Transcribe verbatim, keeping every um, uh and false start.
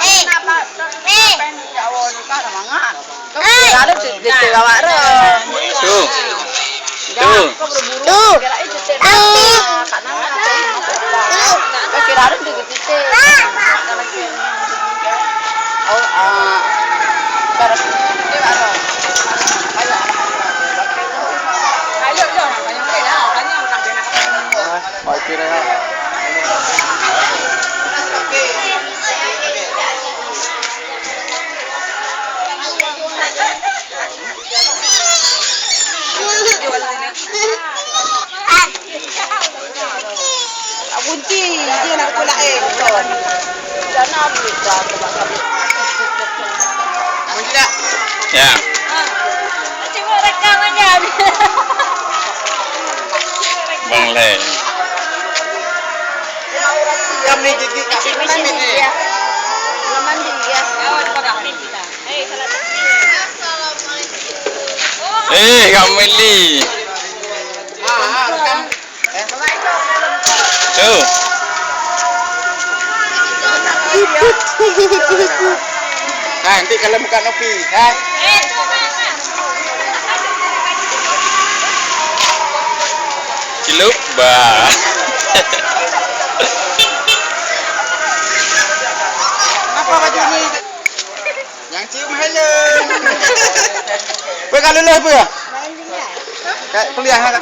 Eh. Eh. Eh. Ada di, di, di awak dah. Tu. Tu. Tu. Tapi. Kira ada di, di, di. Oh, ah. Ayo, jom. Ayo, jom. Ayo, jom. Kunci je nak pula, eh. Jangan lupa. Kunci tak? Ya. Cuma rekam aja. Bang Leh. Kami gigi kami mandi ni. Belum mandi ya. Eh, Kak Meli. Tu. Hai, nanti kalau buka kopi, hai. Celup, bah. Apa baju ni? Nyang cium helm. Weh, ka lulus peue? Ka kuliah, ha?